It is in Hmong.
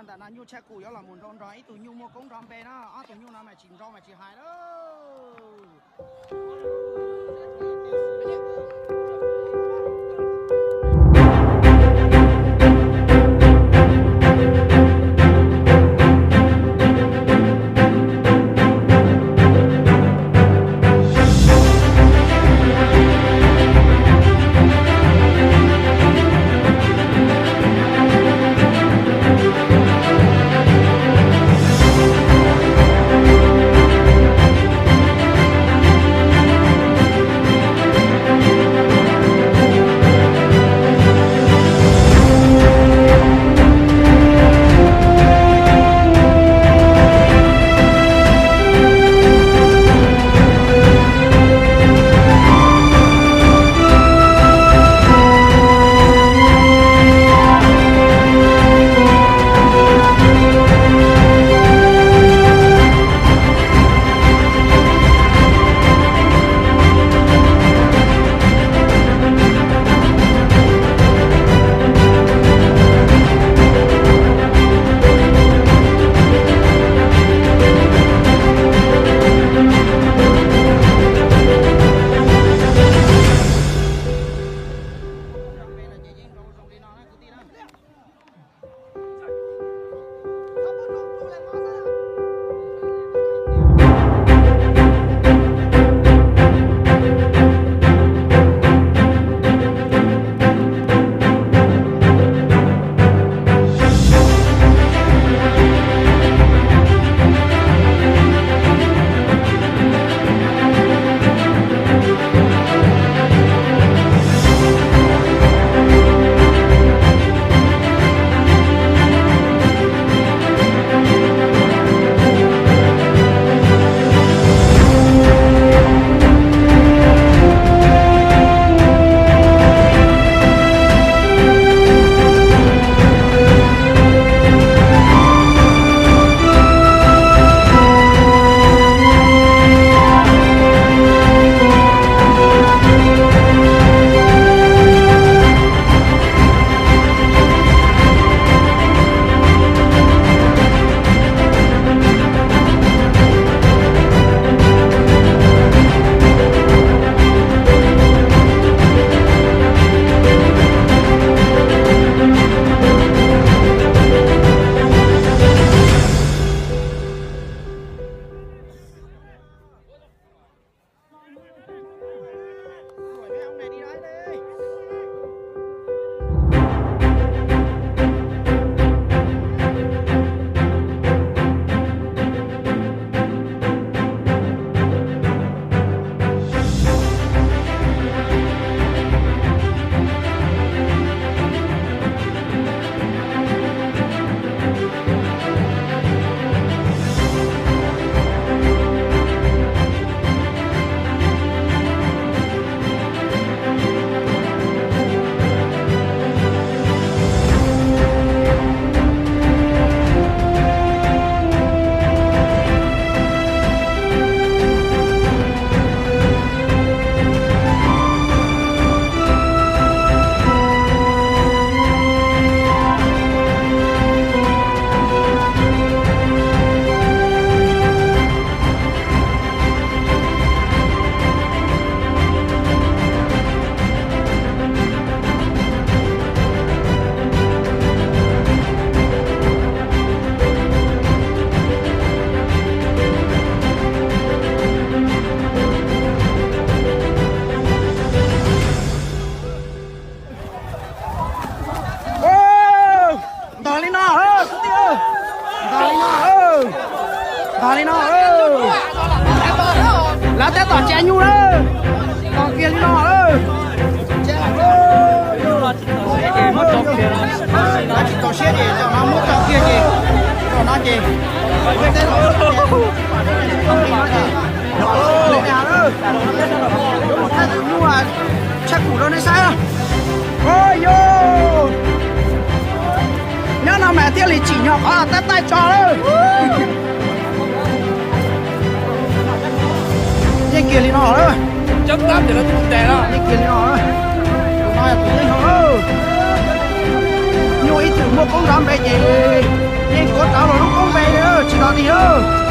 Ntawm no nyuj tshaj kuj yuav los mus nrau nrog ib tug nyuj muaj koob nrov npe na, ob tug nyuj no mas tsis nrau mas tsis hais lawm. Ntog li no, ntog li no, ntog li no. Lawv tab tom tsa nyuj lawm, ntog kiag li no lawm. Lawv tsis txaus siab ces cov no muab tso kiag ces, cov no ces, tshaj kuj rau nej saib. Yog, nyob no mas thiaj li tsim nyog qhov tab taij tso lawm. Yeej kiag li no lawm. Yeej kiag li no. Tus no yog tus yeej no. Nyuj ib txwm muaj koob nrov npe ces yeej Ua